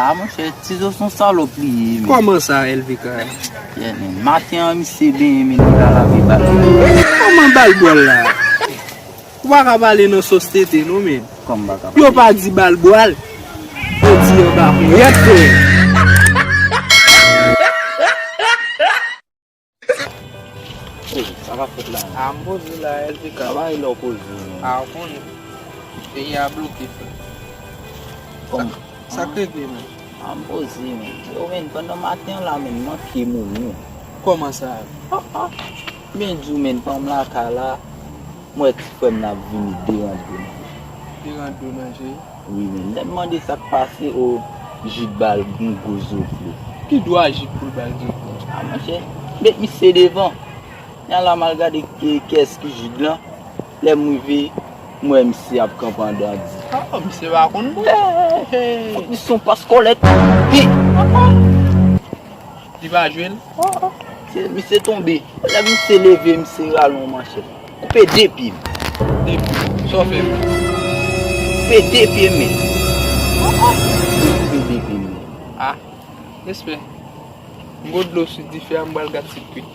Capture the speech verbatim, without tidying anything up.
A monchè, Tizo se yon salòp li ye, men. Kòman sa, L V K? Yeah, men. Maten an, misye benyen, men li pa lave bal. Kòman bal bwal la? Ou pa ka pale nan sosyete, non, men. Kòman pa ka pale? Yo pa di bal bwal. Yo di anba ponyèt, frè. Hey, sa k ap fèt la? A, m poze la, L V K. Sa pa e lè w poze, non. A, ou konnen. Peyi a bloke, frè. Kòm? Sa, sa k regle, men? A, m poze, men. Yo, men, pandan maten an la, men, m manke mouri, men. Kòman sa? Ah, ah. Men, di w, men, pa m lakay la. M wè ti frè m nan ap vini derantre manje. Derantre manje? Wi, men lè m mande sa k pase, o, Jid ba l yon gwo zofle. Ki dwa Jid pou l ba l zofle? A, monchè, met misye devan. Nyan la m al gade ki, kiyès ki Jid lan. Lè m rive, m wè misye ap kanpe andan di. Ah, misye pa konn bwè. Hey, hey. Fout misye yon pas kòlèt. Hi! Li pa jwe l? Se, misye tonbe. Lè misye leve, misye rale yon manchèt. Koupe de pye m. De pye? Sa w fè m? Koupe de pye m, men. Koupe de pye m, men. Ah, respè. M gon dlo sou dife a, m pral gad si l kwit.